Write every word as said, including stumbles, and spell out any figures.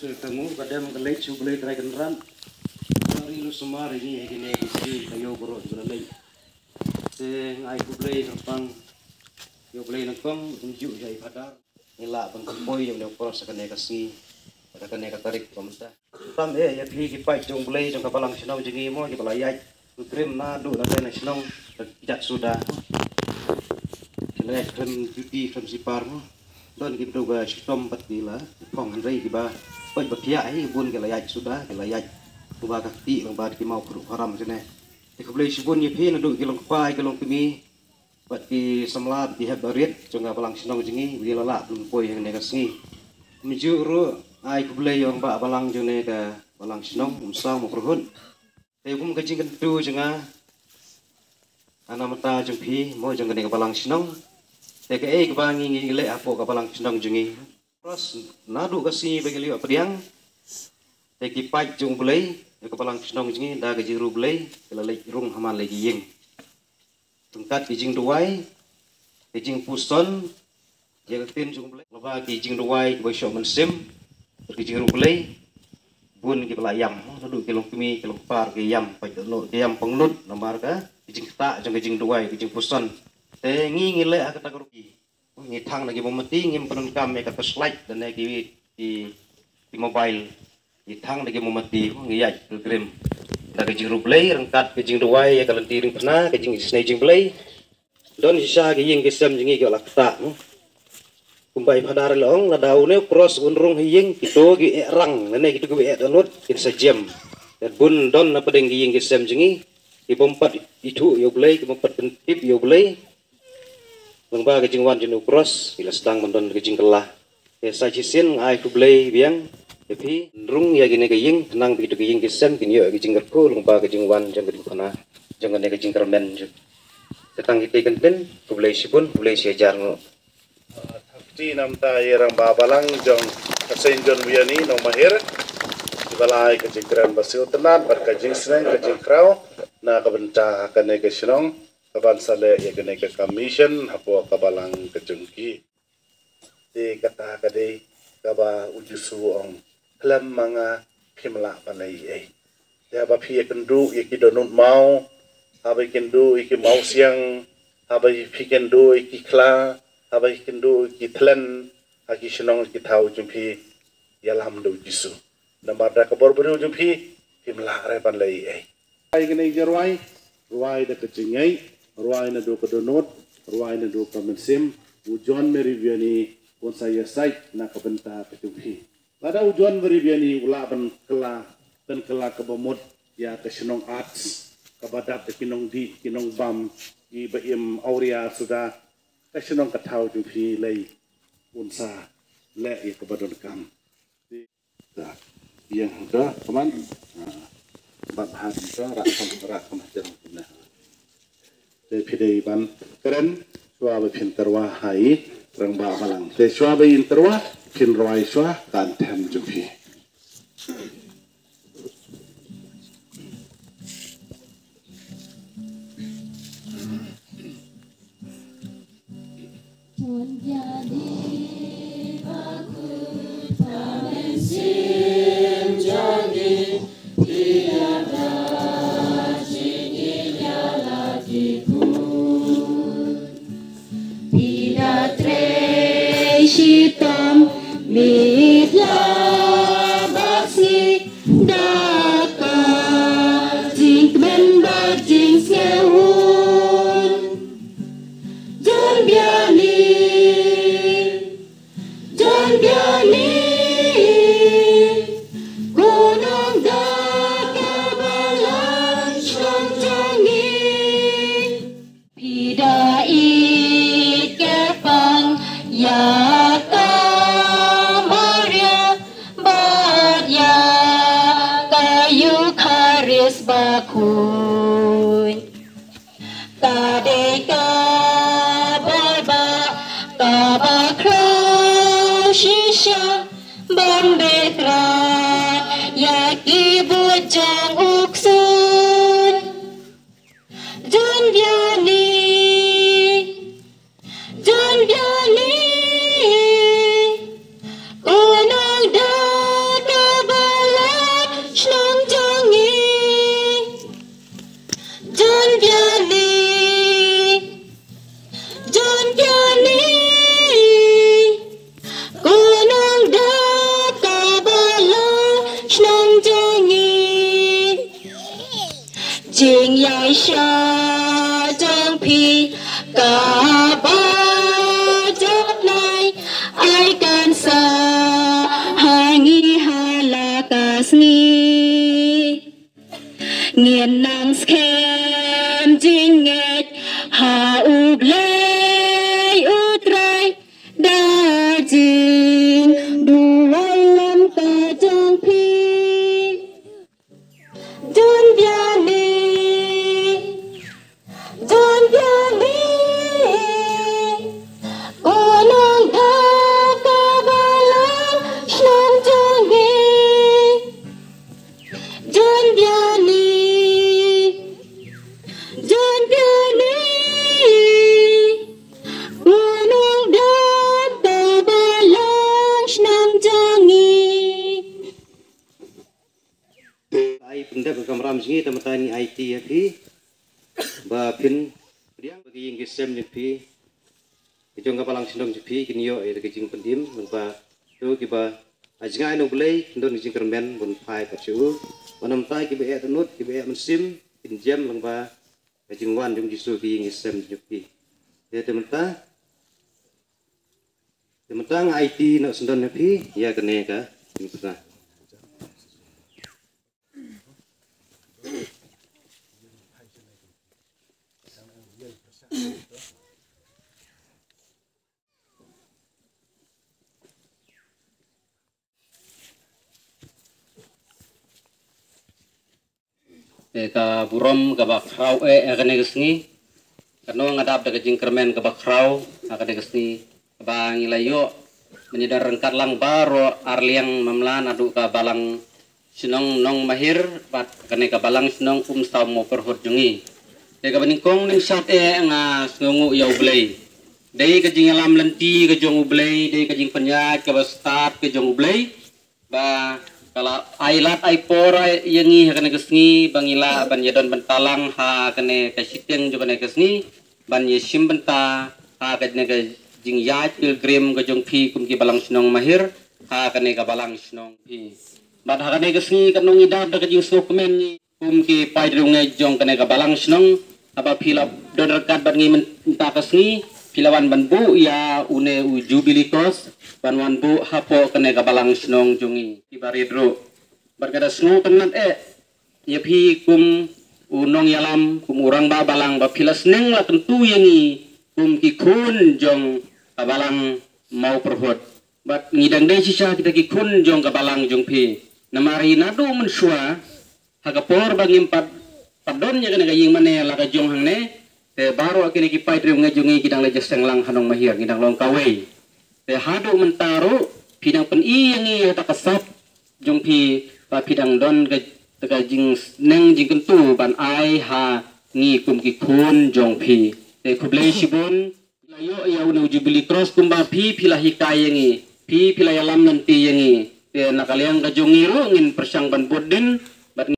Te ka ngu ka dem ka leit sha U Blei Trai Kynrad. Ka ri lu sumar ïa ngi ha kine ki sngi ka ïew baroh kiba la leit. Te nga ai khublei kyrpang ïa U Blei nyngkong, kumjuh ïa i Phadar. Ngi lah ban pynpoi ïa une u cross ha kane ka sngi, ha kane ka tarik ba mynta. Tam eh ïa phi ki paid jong U Blei jong ka balang shnong jong ngi mo, kiba la ïaid pilgrim naduh lade na shnong, da ki jait suda. Ki la ïaid khlem juti khlem slipar mo. Don kiba duh ka shitom bad ki la phong, hynrei kiba koit ba thiah hi bun ki la ïaid suda, ki la ïaid lyngba ka kti, lyngba ki maw khruk haram shane. Te khublei shibun ïa phi naduh ki longkpa, ki longkmie, bad ki samla, bad ki hep barit jong ka balang shnong jong ngi, ba ki la lah pynpoi ha kane ka sngi. Kumjuh ruh ai khublei ïa u rangbah balang jong kane ka balang shnong, u Samla Mawkyrhut. Te kum ka jingkyntu jong nga, na ka bynta jong phi mo, jong kane ka balang shnong. Te kaei kaba ngi ngi leh hapoh ka balang shnong jong ngi. Cross naduh ka sngi ba ngi la ïoh pdiang. Te ki paid jong U Blei, ïa ka balang shnong jong ngi, da ka jingriewblei, ki la leit rung ha man la ki ïing. Ryngkat ki jingduwai, ki jingpuson ïa ka ktien jong U Blei, lyngba ki jingduwai kiba shoh mynsiem, ki jingriewblei, bun kiba la ïam, naduh ki longkmie, ki longkpa ki ïam, paid dohnud ki ïam pangnud, namar ka, ki jingktah jong ki jingduwai, ki jingpuson. Te ngi ngi leh ha kata ka rukom. Ngi thang da ki mombati, ngim pyndonkam ïa ka torchlight, lane ki, ki, ki mobile. Ngi thang da ki mombati, ngi ïaid pilgrim. Da ka jingriewblei, ryngkat ka jingduwai ïa ka lynti diengphna, ka jingisynei jong U Blei. Don shisha ki ïing ki sem jong ngi ki la ktah. Kumba i Phadar i la ong, lada une u cross un rung ha ïing, kito ki eh rang, lane kito ki eh dohnud, kin sa jem. Te bun don na pdeng ki ïing ki sem jong ngi, ki bym pat ithuh ïa U Blei, ki bym pat pyntip ïa U Blei. Lyngba ka jingwan jong une u cross, ki la sdang ban don ka jingkylla. Te sa shisien nga ai khublei biang ïa phi, rung ïa kine ki ïing, khnang ba kito ki ïing ki sem kin ïoh ïa ka jingkyrkhu lyngba ka jingwan jong ka diengphna, jong kane ka jingkyrmen jong. Te tang kitei kyntien, khublei shibun, khublei shihajar nguh. Tang kti namar ïa i rangbah balang jong ka Saint John Vianney Nongmahir, kiba la ai ka jingkren ba sngewtynnat bad ka jingsneng ka jingkhraw na ka bynta kane ka shnong, kaban sa leh ïa kane ka commission hapoh ka balang ka jong ki. Te kata ka dei kaba u Jisu u ong, khlem ma nga phim lah ban leh ei ei. Te haba phi ïakynduh ïa ki dohnud maw, haba ïakynduh ïa ki mawsiang, haba phi ïakynduh ïa ki khla, haba ïakynduh ïa ki thlen ha ki shnong ki thaw jong phi, ïalam da u Jisu. Namar da ka bor briew jong phi, phim lah re ban leh ei ei. Ai kane ka jingrwai, rwai da ka jingngeit, rwai naduh ka dohnud, rwai naduh ka mynsiem, u John Mary Vianney un sa ïasaid na ka bynta ka jong phi. Lada u John Mary Vianney u lah ban kylla, ban kylla kaba mut ïa ka shnong Arts, kaba dap da ki nongdih, ki nongbam, kiba im awria suda, ka shnong ka thaw jong phi lei un sa leh ïa kaba donkam. Da, ïeng da, kmen. Ah, bad ha da, rah kham, rah kham ha jrong kumne. Te phi dei ban kren, shuwa ba phin tyrwa ha i rangbah balang. Te shuwa ba in tyrwa, phin rwai shuwa ka anthem jong phi. Ida trei shitom mit la ba si da ka jingkmen bad jingsngew. John Vianney, John Vianney, ko nong da ka balang shnong jong ngi. Phi da ïeit kyrpang ïa ka Maria bad ïa ka Eukharist bakhuid. Ka dei ka bor ba kaba khraw shisha ban beh kra ïa ki buit jong u ksuid. John Vianney, John Vianney, ko nong da ka Ngin nang skhem jingngeit ha U Blei U Trai, da jingduwai lam ka jong phi. Don biani, don biani, ko nongdon ka balang shnong jong ngi. Don biani, don biani, ko nongdon ka balang shnong jong ngi. Ai pyndep ka kamram jong ngi, te mynta ngi aiti ïa phi ba phin pdiang ba ki ïing ki sem jong phi, ki jong ka balang shnong jong phi, kin ïoh ïa ka jingpynim, nangba to kiba ha jngai na U Blei kin don ka jingkyrmen ban phai pat sha u. Ba namta kiba eh dohnud, kiba eh mynsiem, kin jem lyngba ka jingwan jong U Jisu ha ki ïing ki sem jong phi. Te, te mynta Te mynta nga aiti noh syndon ïa phi ïa kane ka jingpyrshah. Te ka burom kaba khraw eh ha kane ka sngi. Kano nga dap da ka jingkyrmen kaba khraw ha kane ka sngi, kaba ngi la ïoh ban ïadon ryngkat lang baroh arliang mamla naduh ka balang shnong Nongmahir bad kane ka balang shnong Umsaw Mawpyrhut jong ngi. Te kaba nyngkong nyngshad eh nga sngewnguh ïa U Blei. Dei ka jingïalam lynti ka jong U Blei, dei ka jingpynïaid kaba stad ka jong U Blei. Ba ka la ai lad ai por ïa ngi ha kane ka sngi ba ngi lah ban ïadon bynta lang ha kane ka shiteng jong kane ka sngi ban ïashim bynta ha kane ka jingïaid pilgrim ka jong phi kum ki balang shnong Mahir ha kane ka balang shnong phi. Bad ha kane ka sngi katno ngi dap da ka jingsngewkmen ngi kum ki paidriewngeit jong kane ka balang shnong, haba phi la don ryngkat bad ngi mynta ka sngi, phi la wan ban buh ïa une u Jubilee Cross ban wan buh hapoh kane ka balang shnong jong ngi. Kiba rit ruh bad ka da sngewtynnat eh ïa phi kum u nongïalam, kum u rangbah balang, ba phi la sneng la kyntu ïa ngi kum ki khun jong ka balang Mawpyrhut. Bad ngi dang dei shisha kita ki khun jong ka balang jong phi. Namar hi naduh mynshuwa ha ka por ba ngim pat, pat don ïa kane ka ïing mane la ka jong hangne, te baroh kine ki paidriewngeit jong ngi ki dang la jingïaseng lang ha Nongmahir, ngi dang long kawei. Te haduh mynta ruh phi dang pyni ïa ngi ïa kata ka sap jong phi ba phi dang don ka, ka jingsneng jingkyntu ban ai ha ngi kum ki khun jong phi. Te khublei shibun. Phi la ïoh ïa une u Jubilee Cross kumba phi, phi la hikai ïa ngi, phi, phi la ïalam lynti ïa ngi. Te na ka liang ka jong ngi ruh ngin pyrshang ban bud dien bad